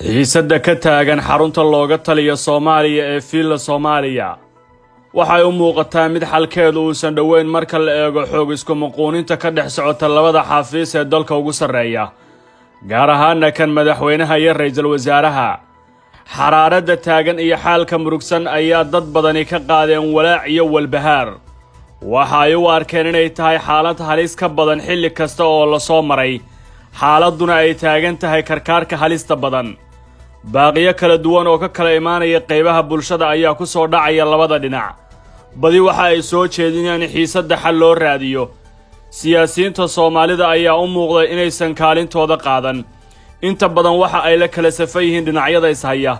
Xiisadda ka taagan xarunta looga taliya Soomaaliya ee Villa Soomaaliya waxay u muuqataa mid xalkeedu uusan dhoweyn marka la eego xoog isku-muquuninta ka dhex socota labada xafiis ee dalka ugu sarreeya, gaar ahaana kan madaxweynaha iyo ra'iisul wasaaraha. Xaraaradda taagan iyo xaalka murugsan ayaa dad badani ka qaadeen walaac iyo walbahaar. Waxa ay u arkeen inay tahay xaalad halis ka badan xilli kasta oo la soo maray, xaaladduna ay taagan tahay karkaarka halista badan. Baaqiyo kala duwan oo ka kala imaanaya qaybaha bulshada ayaa ku soo dhacaya labada dhinac. Badi waxa ay soo jeedinayaan in xiisadda xal loo raadiyo. Siyaasiyiinta Soomaalida ayaa u muuqday inaysan kaalintooda qaadan. Inta badan waxa ay la kala safan yihiin dhinacyada ishaya,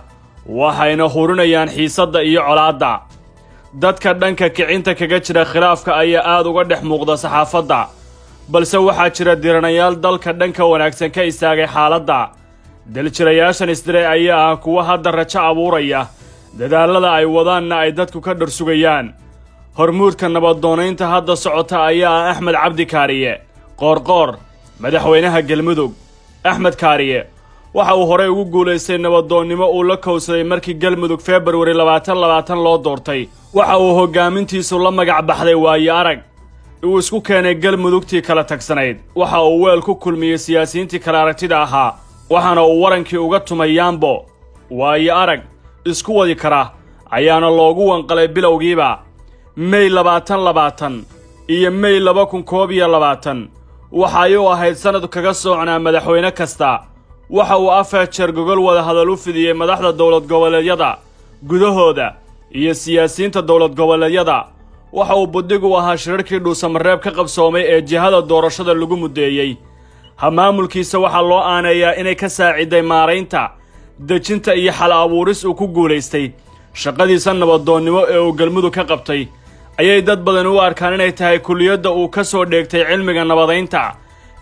waxayna hurinayaan xiisadda iyo colaadda. Dadka dhanka kicinta kaga jira khilaafka ayaa aad uga dhex muuqda saxaafadda, balse waxaa jira diranayaal dalka dhanka wanaagsan ka istaagay xaaladda. Daljirayaashan isdiray ayaa ah kuwa hadda rajo abuuraya, dadaallada ay wadaanna ay dadku ka dharsugayaan. Hormuudka nabadoonaynta hadda socota ayaa ah Axmed Cabdi Kaariye Qoorqoor, madaxweynaha Galmudug. Axmed Kaariye waxa uu horey ugu guulaystay nabadoonnimo uu la kowsaday markii Galmudug Februari 2020 loo doortay. Waxa uu hoggaamintiisu la magac baxday Waayo Arag. Uu isku keenay Galmudugtii kala tagsanayd. Waxa uu weel ku kulmiyey siyaasiyiintii kala aragtida ahaa, waxaana uu warankii uga tumay yaambo. Waayo arag isku wadi kara ayaana loogu wanqalay bilowgiiba. Mey 2020 iyo Mey 2021 waxay u ahayd sannad kaga soocnaa madaxweyne kasta. Waxa uu afar jeer gogol wada hadal u fidiyey madaxda dowlad goboleedyada gudahooda iyo siyaasiyiinta dowlad goboleedyada. Waxa uu buddig u ahaa shirarkii Dhuusamareeb ka qabsoomay ee jihada doorashada lagu muddeeyey. Hamaamulkiisa waxaa loo aaneeyaa inay ka saaciday maaraynta, dejinta iyo xal abuuris uu ku guulaystay. Shaqadiisa nabadoonnimo ee uu Galmudug ka qabtay ayay dad badan u arkaan inay tahay kulliyadda uu ka soo dheegtay cilmiga nabadaynta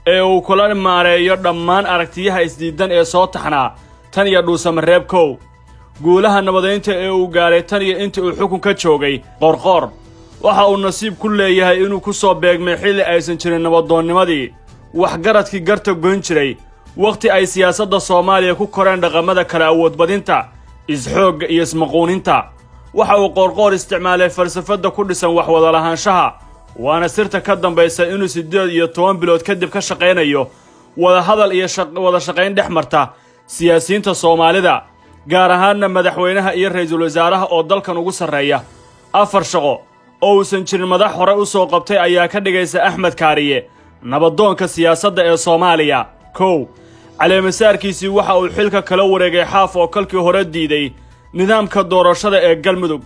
ee uu kula maareeyo dhammaan aragtiyaha isdiidan ee soo taxnaa tan iyo Dhuusamareeb 1. Guulaha nabadaynta ee uu gaaray tan iyo inta uu xukunka joogay Qorqoor, waxa uu nasiib ku leeyahay inuu ku soo beegmay xilli aysan jirin nabadoonnimadii waxgaradkii garta goyn jiray, wakhti ay siyaasadda Soomaaliya ku koreen dhaqamada kala awoodbadinta, isxoogga iyo ismaquuninta. Waxa uu Qoorqoor isticmaalay falsafadda ku dhisan wax wada lahaanshaha, waana sirta ka dambaysa inuu 18 bilood kadib ka shaqaynayo wadahadal iyo wada shaqayn dhex marta siyaasiyiinta Soomaalida, gaar ahaanna madaxweynaha iyo ra'iisul wasaaraha oo dalkan ugu sarreeya. Afar shaqo oo uusan jirin madax hore u soo qabtay ayaa ka dhigaysa Axmed Kaariye nabadoonka siyaasadda ee Soomaaliya. 1, caleemasaarkiisii waxa uu xilka kala wareegay Xaaf, oo kolkii hore diiday nidaamka doorashada ee Galmudug,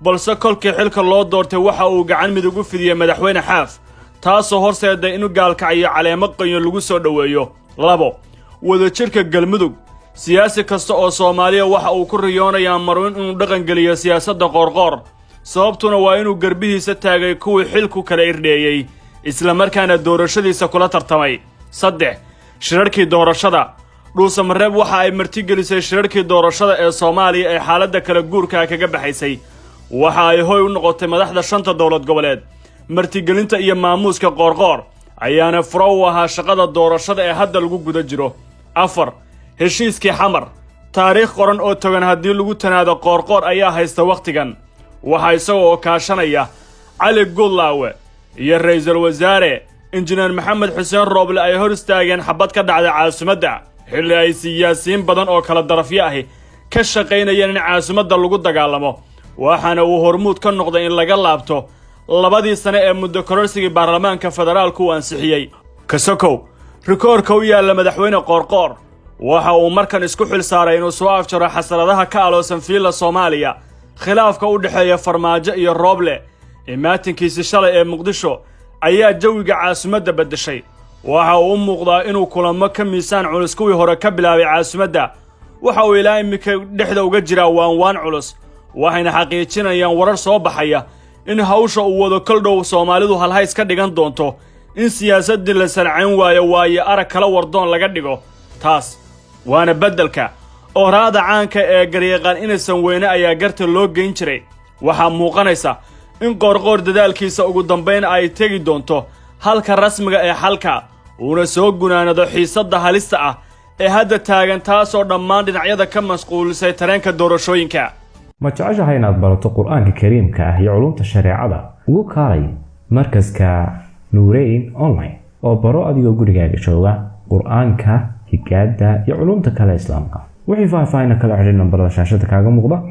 balse kolkii xilka loo doortay waxa uu gacan midug u fidiyey madaxweyne Xaaf, taasoo horseeday inuu Gaalkacyo caleemo qoyan lagu soo dhoweeyo. 2, wadajirka Galmudug. Siyaasi kasta oo Soomaaliya waxa uu ku riyoonayaa maruun inuu dhaqangeliyo siyaasadda Qoorqoor, sababtuna waa inuu garbihiisa taagay kuwii xilku kala irdheeyey, islamarkaana doorashadiisa kula tartamay. 3, shirarkii doorashada. Dhuusamareeb waxa ay martigelisay shirarkii doorashada ee Soomaaliya ee xaaladda kala guurkaa kaga baxaysay. Waxa ay hoy u noqotay madaxda shanta dowlad goboleed. Martigelinta iyo maamuuska Qoorqoor ayaana furo u ahaa shaqada doorashada ee hadda lagu guda jiro. 4, heshiiskii Xamar. Taariikh qoran oo togan haddii lagu tanaado, Qoorqoor ayaa haysta wakhtigan. Waxaa isaga oo kaashanaya Cali Guudlaawe iyo ra'iisul wasaare Injineer Maxamed Xuseen Rooble ay hor istaageen xabad ka dhacday caasimadda, xilli ay siyaasiyiin badan oo kala darafyo ahi ka shaqaynayeen in caasimadda lagu dagaalamo. Waxaana uu hormuud ka noqday in laga laabto 2dii sane ee muddo kororsigii baarlamaanka federaalku uu ansixiyey. Kasokow rikoorka u yaalla madaxweyne Qoorqoor, waxa uu markan isku xil saaray inuu soo afjaro xasaradaha ka aloosan Villa Soomaaliya, khilaafka u dhexeeya Farmaajo iyo Rooble. Imaatinkiisi shalay ee Muqdisho ayaa jawiga caasimadda beddeshay. Waxa uu u muuqdaa inuu kulamo ka miisaan culus kuwii hore ka bilaabay caasimadda. Waxa uu ilaa iminka dhexda uga jiraa waanwaan culus, waxayna xaqiijinayaan warar soo baxaya in hawsha uu wado kol dhow Soomaalidu halhays ka dhigan doonto in siyaasaddii la sancayn waayo, waayo arag kala wardoon laga dhigo. Taas waana beddelka ooraada caanka ee garyaqaan inaysan weyne ayaa garta loo geyn jiray. Waxaa muuqanaysa in Qoorqoor dadaalkiisa ugu dambayn ay tegi doonto halka rasmiga ee xalka, uuna soo gunaanado xiisadda halista ah. Ee hadda taagan, taasoo dhammaan dhinacyada ka mashquulisay tareenka doorashooyinka. Ma jeceshahay inaad barato Qur-aanka Kariimka ah iyo culumta shareecada? Ugu kaalay markaska Nuureyn Online oo baro adigoo gurigaaga jooga Qur-aanka, higaada iyo culumta kale Islaamka. Wixii faahfaahina, kala xidhin nambarada shaashada kaaga muuqda.